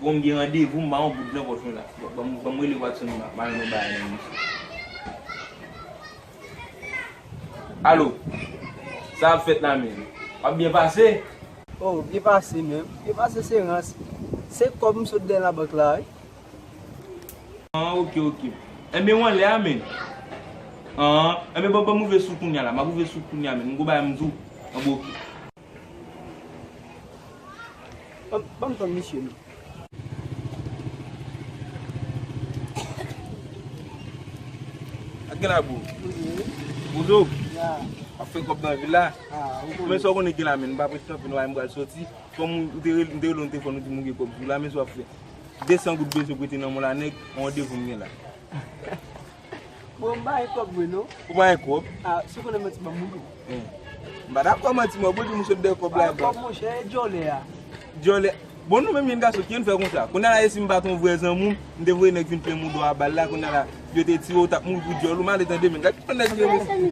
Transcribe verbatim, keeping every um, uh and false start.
Bon, m gen randevou, m pa yon bout nan pòch mwen la. Bon, ban m, ban m rele Watson, m a, m a jwenn yon bagay nan misye. Alo, sa ap fèt la, men? W ap byen pase? Oh, byen pase, men. Byen pase, se rans. Se kòb m sot dèyè labank la, wi. Ah, ok, ok. Enben, w anlè a, men? Ah, enben, ban, ban m ouvè sou kounye a la. M ap ouvè sou kounye a, men. M gon bagay m di w. Enben, ok. Ban, ban m tann misye, non. Ak gen la, bro. Bouzo. Ap fè kòb nan vil la. Men sa w konnen gen la, men. M pa prese tanpri, nou, m pral soti. Kòm ou te rele, m te rele w nan telefòn, ou di m ou gen kòb sou la, men sa w ap fè. De san goud bezwen prete nan men w la, nèg, yon randevou m gen la. Bon, m pa gen kòb vre, non. Ou pa gen kòb? Ah, si w konnen manti, ban m tou. Eh. M pa dakò manti, mwen, bro, di m sot dèyè kòb la, bro. Kòb, monchè, e djòlè a. Djòlè. Bon, nou menm, jenn gason, ki nou fè konsa? Kounye a la, e si m pa t yon vrè zanmi w, m te voye nèg vin plen mouda w a bal la, kounye a la, yo te tire w, w t ap mouri pou djòl ou, m ale tande, men. Gad kijan nèg yo.